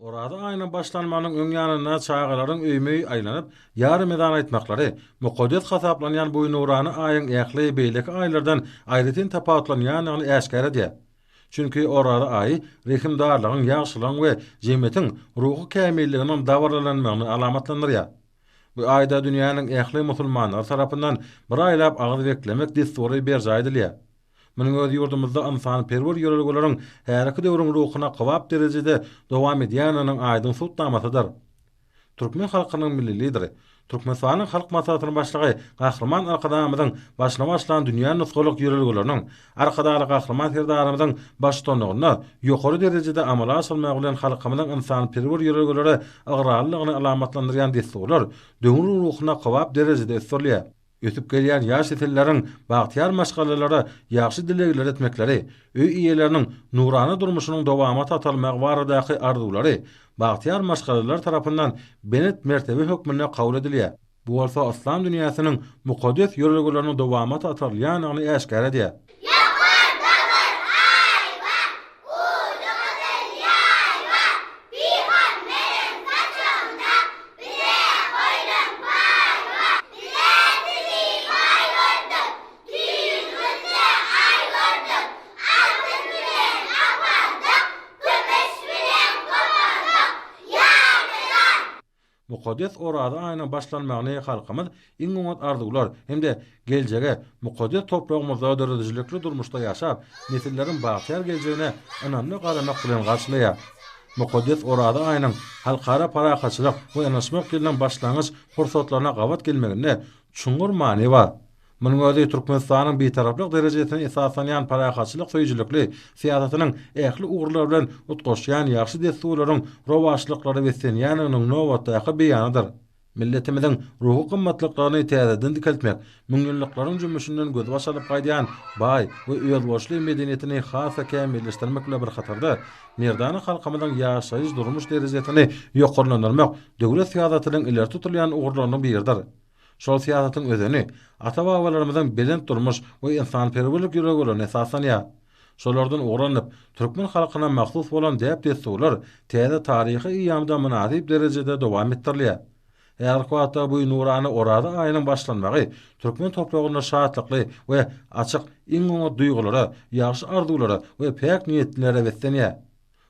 Oraza aýynyň başlanmagynyň öň ýanynda çagalaryň öýme-öý aýlanyp, ýa Remezan aýtmaklary, mukaddes hasaplanýan bu nurana aýyň ähli beýleki aýlardan aýratyn tapawutlanýandygyny äşgär edýär. Çünki Oraza aýy rehimdarlygyň, ýagşylygyň we jemgyýetiň ruhy kämilliginiň dabaralanmagyny alamatlandyrýar. Bu aýda dünýäniň ähli musulmanlary tarapyndan bir aýlap agyz beklemek dessury berjaý edilýär. Munuň özi ýurdumyzda ynsanperwer ýörelgeleriň häzirki döwrüň ruhuna kybap derejede dowam edýändiginiň aýdyň subutnamasydyr. Türkmen halkynyň Milli Lideri, Türkmenistanyň Halk Maslahatynyň Başlygy Gahryman Arkadagymyzyň başyny başlan dünýä nusgalyk ýörelgeleriniň Arkadagly Gahryman Serdarymyzyň baştutanlygynda ýokary derejede amala aşyrylmagy bilen halkymyzyň ynsanperwer ýörelgelere ygrarlylygyny alamatlandyrýan dessurlar döwrüň ruhuna kybap derejede ösdürilýär. Ösüp gelýän ýaş nesilleriň bagtyýar maşgalalara ýagşy dilegler etmekleri, öý eýeleriniň nurana durmuşynyň dowamat atalmagy baradaky arzuwlary bagtyýar maşgalalar tarapyndan belent mertebe hökmünde kabul edilýär. Bu bolsa yslam dünýäsiniň mukaddes ýörelgeleriniň dowamat atarylýandygyny äşgär edýär. Ýokarda bir aý bar, Uly gyzyl ýaý bar, Pygamberiň saçagynda bize goýlan paý bar. Bizä sizi baý gördük, Tüýümizde aý gördük, Altyn bilen apardyk, Kümüş bilen gopardyk, Ýadydan. Mukaddes Oraza aýynyň başlanmagyny halkymyz iň oňat arzuwlar hem-de geljege, mukaddes topragymyzda döredijilikli durmuşda ýaşap, nesilleriň bagtyýar geljegine ynamly garamak bilen garşylaýar. Mukaddes Oraza aýynyň Halkara parahatçylyk we ynanyşmak ýylynyň başlangyç pursatlaryna gabat gelmeginde çuňňur many bar. Munuň özi Türkmenistanyň Bitaraplyk derejesine esaslanýan parahatçylyk söýüjilikli syýasatynyň ähli ugurlar bilen utgaşýan ýagşy dessurlaryň rowaçlyklara beslenýändiginiň nobatdaky beýanydyr. Milletimiziň ruhy gymmatlyklaryny täzeden dikeltmek, müňýyllyklaryň jümmüşinden gözbaş alyp gaýdýan baý we özboluşly medeniýetini has-da kämilleşdirmek bilen bir hatarda, merdana halkymyzyň ýaşaýyş-durmuş derejesini ýokarlandyrmak döwlet syýasatynyň ileri tutulýan ugurlarynyň biridir. Şol syýasatyň özeni ata-babalarymyzyň belent durmuş we ynsanperwerlik ýörelgelerine esaslanýar. Şolardan ugur alnyp, türkmen halkyna mahsus bolan däp-dessurlar täze taryhy eýýamda mynasyp derejede dowam etdirilýär. Häzirki wagtda bu nurana Oraza aýynyň başlanmagy türkmen topragynda şatlykly we açyk, iň oňat duýgulara, ýagşy arzuwlara we päk niýetlere beslenýär.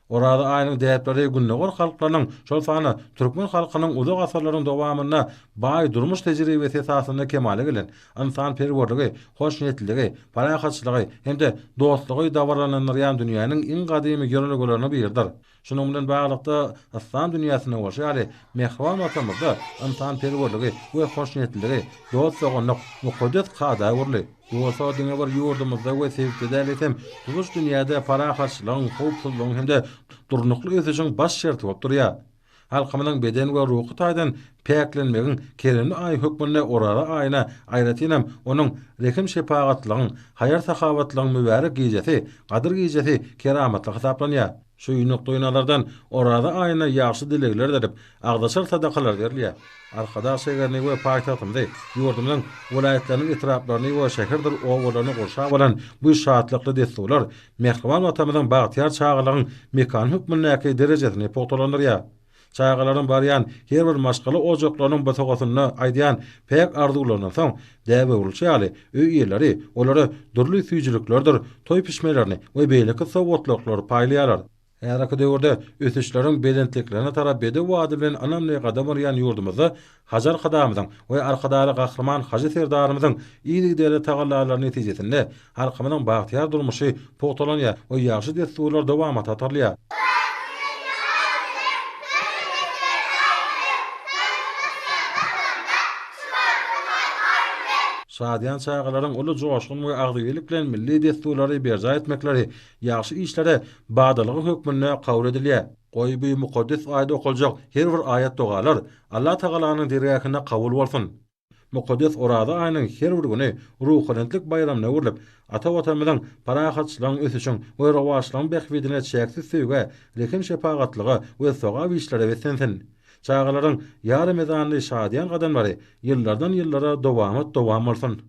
Oraza aýynyň däpleri Gündogar halklarynyň, şol sanda türkmen halkynyň uzak asyrlaryň dowamynda baý durmuş tejribesi esasynda kemala gelen ynsanperwerligi, hoşniýetliligi, parahatçylygy hem-de dostlugy dabaralandyrýan dünýäniň iň gadymy ýörelgeleriniň biridir. Şunuň bilen baglylykda, yslam dünýäsinde bolşy ýaly, mähriban Watanymyzda ynsanperwerligi we hoşniýetliligi, dost-doganlyk mukaddes kada öwrüldi. Bu bolsa diňe bir ýurdumyzda we sebitde däl, eýsem, tutuş dünýäde parahatçylygyň, howpsuzlygyň hem-de durnukly ösüşiň baş şerti bolup durýar. Halkymyzyň beden we ruhy taýdan päklenmegiň keremli aýy hökmünde Oraza aýyna, aýratynam, onuň rehim-şepagatlygyň, haýyr-sahawatlygyň mübärek gijesi, Gadyr gijesi keramatly hasaplanýar. Şu nukdaýnazardan Oraza aýynda ýagşy dilegler edilip, agzaçar sadakalar berilýär. Arkadag şäherini we paýtagtymyzy, ýurdumyzyň welaýatlarynyň etraplaryny we şäherdir obalaryny gurşap alan bu şatlykly dessurlar mähriban Watanymyzyň bagtyýar çagalygyň mekany hökmündäki derejesini pugtalandyrýar. Çagalaryň barýan her bir maşgala ojaklarynyň bosagasynda aýdýan päk arzuwlaryndan soň, däbe öwrülişi ýaly, öý eýeleri olara dürli süýjüliklerdir toý pişmelerini we beýleki sowgatlyklary paýlaýarlar. Häzirki döwürde ösüşleriň belentliklerine tarap bedew bady bilen ynamly gadam urýan ýurdumyzda Hajy Arkadagymyzyň we Arkadagly Gahryman Hajy Serdarymyzyň yzygiderli tagallalary netijesinde halkymyzyň bagtyýar durmuşy pugtalanýar we ýagşy dessurlar dowamata atarylýar. Şadyýan çagalaryň uly joşgun we agzybirlik bilen milli dessurlary berjaý etmekleri ýagşy işlere badalga hökmünde kabul edilýär. Goý, bu mukaddes aýda okaljak her bir aýat-dogalar Allatagalanyň dergähinde kabul bolsun! Mukaddes Oraza aýynyň her bir güni ruhubelentlik baýramyna öwrülip, ata Watanymyzyň parahatçylygyň, ösüşiň we rowaçlygyň bähbidine çäksiz söýgä, rehim-şepagatlyga we sogap işlere beslensin! Çagalaryň ýa Remezanly şadyýan gadamlary ýyllardan-ýyllara dowamat-dowam bolsun!